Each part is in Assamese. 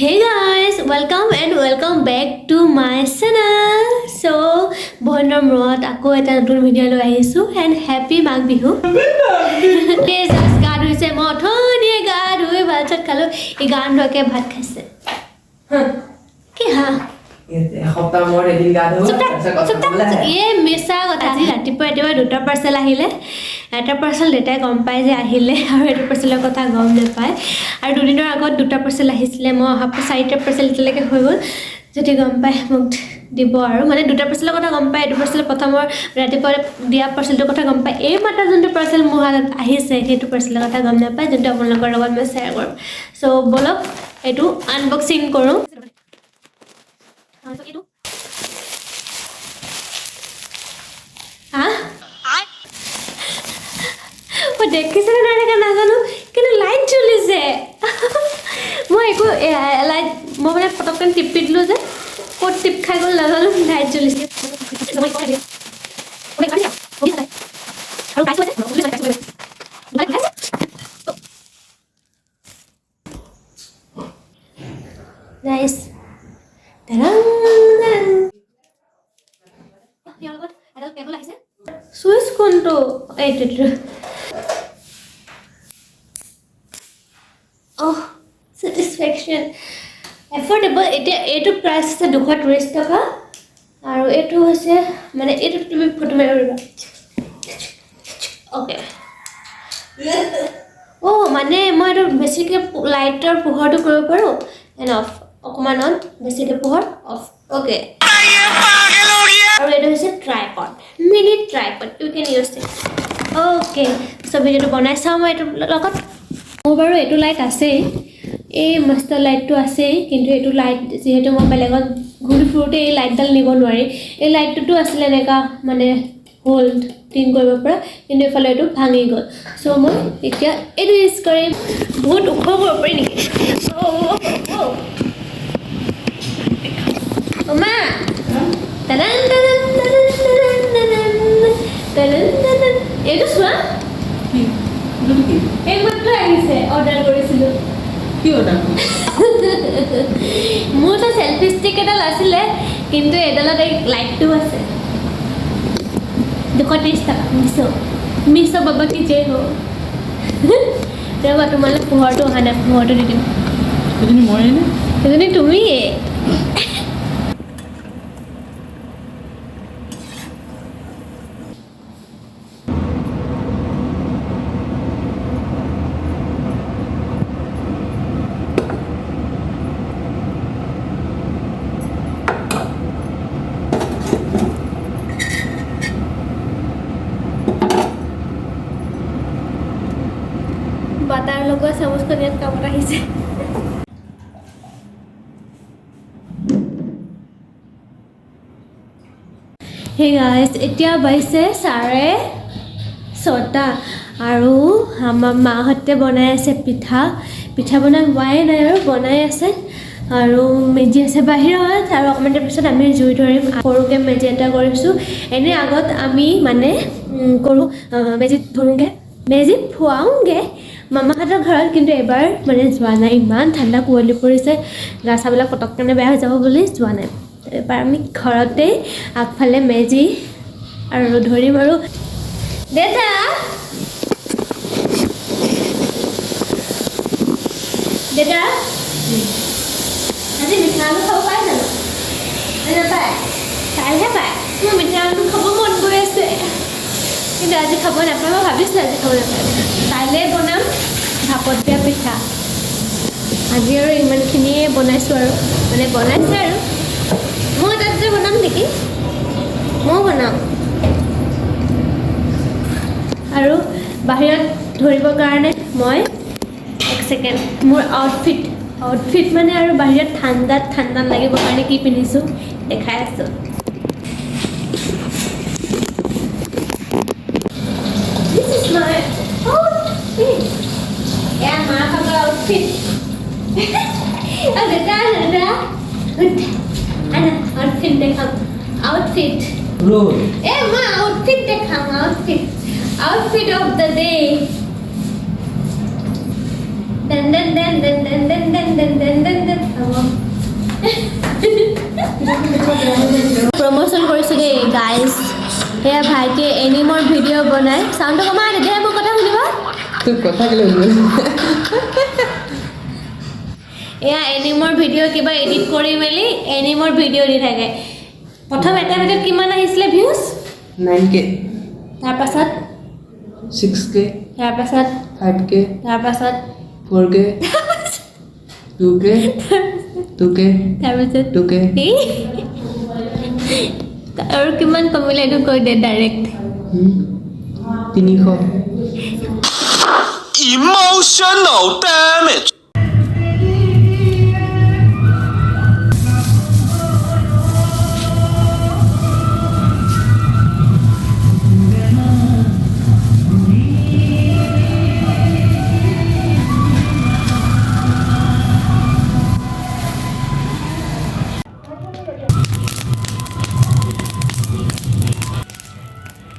Hey guys, welcome and welcome back to my channel. So, বহুত দিনৰ মূৰত আকৌ এটা নতুন ভিডিঅ' লৈ আহিছোঁ এণ্ড হেপী মাঘ বিহু। এই জাষ্ট গা ধুইছে। মই অথনিয়ে গা ধুই ভাত চাত খালোঁ। এই গা নোধোৱাকৈ ভাত খাইছে। কি হা? এসপ্তাহ মূৰত এদিন গা ধো। চুপ থাক, তাৰপিছত কথা চুপ থাক। ক'বলৈ আহে। এই মিছা কথা। আজি ৰাতিপুৱা ৰাতিপুৱা দুটা পাৰ্চেল আহিলে। এটা পাৰ্চেল দেউতাই গম পায় যে আহিলে আৰু এইটো পাৰ্চেলৰ কথা গম নাপায়। আৰু দুদিনৰ আগত দুটা পাৰ্চেল আহিছিলে। মই অহা চাৰিটা পাৰ্চেল এতিয়ালৈকে হৈ গ'ল। যদি গম পায় মোক দিব। আৰু মানে দুটা পাৰ্চেলৰ কথা গম পায়। এইটো পাৰ্চেল প্ৰথমৰ ৰাতিপুৱা দিয়া পাৰ্চেলটোৰ কথা গম পায়। এই মাত্ৰ যোনটো পাৰ্চেল মোৰ হাতত আহিছে, সেইটো পাৰ্চেলৰ কথা গম নাপায়, যোনটো আপোনালোকৰ লগত মই শ্বেয়াৰ কৰিম। চ' ব'লক, এইটো আনবক্সিং কৰোঁ। এইটো হা, মই দেখিছেনে নাই দেখা নাজানো, কিন্তু লাইট জ্বলিছে। মই একো লাইট মই মানে পটককৈ টিপি দিলোঁ যে ক'ত টিপ খাই গ'ল নাজানো, লাইট জ্বলিছে। নাইচ। ইয়াৰ লগত এডাল কেবল আহিছে। চুইচ কোনটো? এইটো এইটো। অহ, ছেটিছফেকশ্যন। এফৰ্ডেবল। এতিয়া এইটো প্ৰাইচ আছে 230 টকা আৰু এইটো হৈছে মানে এইটো তুমি ফটো মাৰিব পাৰিবা। অ'কে। অ', মানে মই এইটো বেছিকৈ লাইটৰ পোহৰটো কৰিব পাৰোঁ এণ্ড অফ, অকণমান অন, বেছিকৈ পোহৰ, অফ। অ'কে। আৰু এইটো হৈছে tripod, mini tripod, you can use it. Okay, so ভিডিঅ'টো বনাই চাওঁ মই এইটোৰ লগত। মোৰ বাৰু এইটো লাইট আছেই, এই মস্ত লাইটটো আছেই, কিন্তু এইটো লাইট যিহেতু মই বেলেগত ঘূৰি ফুৰোঁতে এই লাইটডাল নিব নোৱাৰি। এই লাইটটোতো আছিলে এনেকুৱা মানে হোল্ড টিং কৰিব পৰা, কিন্তু এইফালে এইটো ভাঙি গ'ল। চ' মই এতিয়া এইটো ইউজ কৰিম। বহুত ওখ কৰিব পাৰি নেকি? অ' মা, তাদান তাদান তাদান তাদান তাদান তাদান তাদান। এইটো চোৱা। কি? এইটো কি? এইমাত্ৰ আহিছে, অৰ্ডাৰ কৰিছিলোঁ। কি অৰ্ডাৰ? মোৰ ওচৰত চেল্ফি ষ্টিক এডাল আছিলে, কিন্তু এডালত এই লাইটটো আছে। 230 টকা। মিছ' মিছ' বাবা কি জয় হো। ৰ'বা, তোমালৈ পোহৰটো অহা নাই, পোহৰটো দি দিম। সেইজনী মই নে? সেইজনী তুমিয়ে। বাটাৰ লগোৱা চামুচখন ইয়াত কামত আহিছে। হে গাইজ, এতিয়া বাজিছে 6:30 আৰু আমাৰ মাহঁতে বনাই আছে পিঠা। পিঠা বনাই হোৱাই নাই আৰু বনাই আছে আৰু মেজি আছে বাহিৰত আৰু অকণমান দেৰি পিছত আমি জুই ধৰিম। সৰুকৈ মেজি এটা কৰিছোঁ। এনেই আগত আমি মানে কৰোঁ, মেজিত ধৰোঁগৈ, মেজিত ফুৱাওঁগৈ মামাহঁতৰ ঘৰত, কিন্তু এবাৰ মানে যোৱা নাই। ইমান ঠাণ্ডা, কুঁৱলী পৰিছে, গা চাবিলাক পটককেনে বেয়া হৈ যাব বুলি যোৱা নাই। এবাৰ আমি ঘৰতেই আগফালে মেজি আৰু ধৰিম। আৰু দেউতা, দেউতা, আজি মিঠা আলু খাব পাই জানো? নাপায়, কাইলৈহে পায়। মোৰ মিঠা আলু খাব মন গৈ আছে, কিন্তু আজি খাব নাপায়। মই ভাবিছিলোঁ আজি খাব নাপায়। কাইলৈ বনাম ভাপত দিয়া পিঠা। আজি আৰু ইমানখিনিয়ে বনাইছোঁ আৰু মানে বনাইছে আৰু মই তাত যে বনাম নেকি? ময়ো বনাম। আৰু বাহিৰত ধৰিবৰ কাৰণে মই এক ছেকেণ্ড, মোৰ আউটফিট, আউটফিট মানে আৰু বাহিৰত ঠাণ্ডাত ঠাণ্ডা নালাগিবৰ কাৰণে কি পিন্ধিছোঁ দেখাই আছোঁ। This is my outfit. এয়া মা ভাগৰ আউটফিট। দেউতা, দেউতা, আনা, আউটফিট দেখাম, আউটফিট। ৰোল। এ মা, আউটফিট দেখাম, outfit, outfit of the day. Then then then then then then then then then then then. হ'ব, প্ৰমোশ্যন কৰিছোঁ দেই গাইজ। সেয়া ভাইটিয়ে এনিমৰ ভিডিঅ' বনায়। চাউণ্ডটো কমা, তেতিয়াহে মোৰ কথা শুনিব। তোৰ কথা কেলৈ? এয়া এনিমৰ ভিডিঅ' কিবা এডিট কৰি মেলি এনিমৰ ভিডিঅ' দি থাকে। প্ৰথম এটা ভিডিঅ'ত কিমান আহিছিলে ভিউজ? 9K। তাৰপাছত? 6K। তাৰপাছত? 5K। তাৰপাছত? 4K, 2K, 2K। তাৰপিছত? 2K। এই, আৰু কিমান কমিলে এইটো কৈ দে ডাইৰেক্ট। 300। Emotional damage.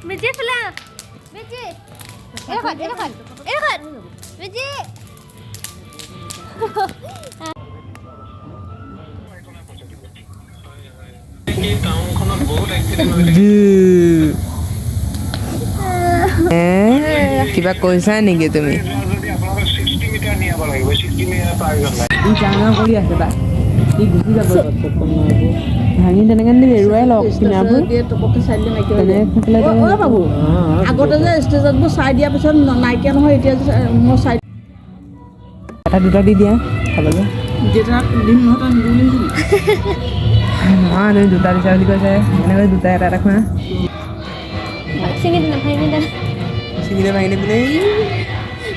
মেজি ফুলা মেজি, এইখন এইখন এইখন মেজি। কিবা কৈছা নেকি তুমি? ই ডাঙৰ কৰি আছে বা ই গুচি যাব। ভাঙি তেনেকে নিদিবি, এৰুৱাই লওক কিনাবোৰ। তেনেকে থাকিলে। বাবু, আগতে যে ষ্টেজতবোৰ চাই দিয়াৰ পিছত নাইকিয়া নহয়, এতিয়া যে মই চাই এটা দুটা দি দিয়া খাবলৈ। যেতিয়া দিম নহয়, তই নিদিওঁ বুলি। নহয়, তুমি দুটা দিছা বুলি কৈছে, এনেকৈ দুটা এটা এটা খোৱা। চিঙি দে না, ভাঙি দে। ছিঙিলে ভাঙিলে বোলে।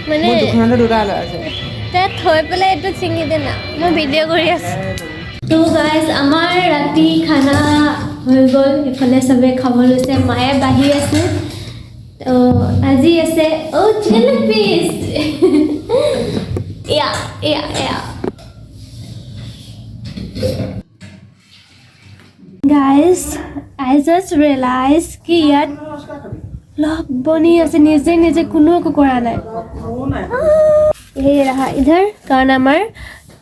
মানে মোৰ দুখনতে দুটা আলু আছে। তাত থৈ পেলাই এইটো চিঙি দে না, মই ভিডিঅ' কৰি আছোঁ। তো গাইজ, আমাৰ ৰাতি খানা হৈ গ'ল। ইফালে চবে খাব লৈছে, মায়ে বাঢ়ি আছে। তো আজি আছে অ' চিকেন লেগ পিচ। এয়া এয়া এয়া। গাইজ, I just realise কি ইয়াত লগ বনি আছে নিজে নিজে, কোনো একো কৰা নাই। এই रहा इधर, কাৰণ আমাৰ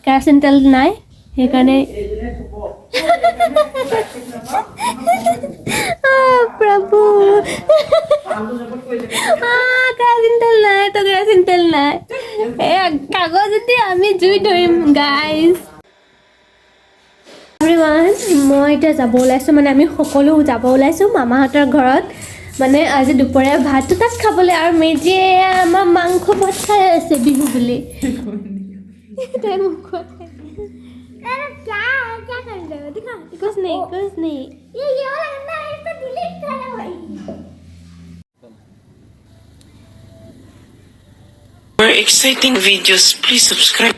কেৰাচিন তেল নাই, সেইকাৰণে। আহ, প্ৰভু, কেৰাচিন তেল নাই তো, কেৰাচিন তেল নাই। এয়া কাগজতে আমি জুই ধৰিম। গাইজ, এভৰিৱান, মই এতিয়া যাব ওলাইছোঁ, মানে আমি সকলো যাব ওলাইছোঁ মামাহঁতৰ ঘৰত, মানে আজি দুপৰীয়া ভাতটো তাত খাবলৈ। আৰু মেজিয়ে আমাৰ মাংস ভাত খাই আছে বিহু বুলি। তাই মুখত क्या क्या कर रहे हो? दिखा। कुछ नहीं, कुछ नहीं। ये वाला गंदा है, इसको डिलीट करो भाई। For exciting videos, please subscribe.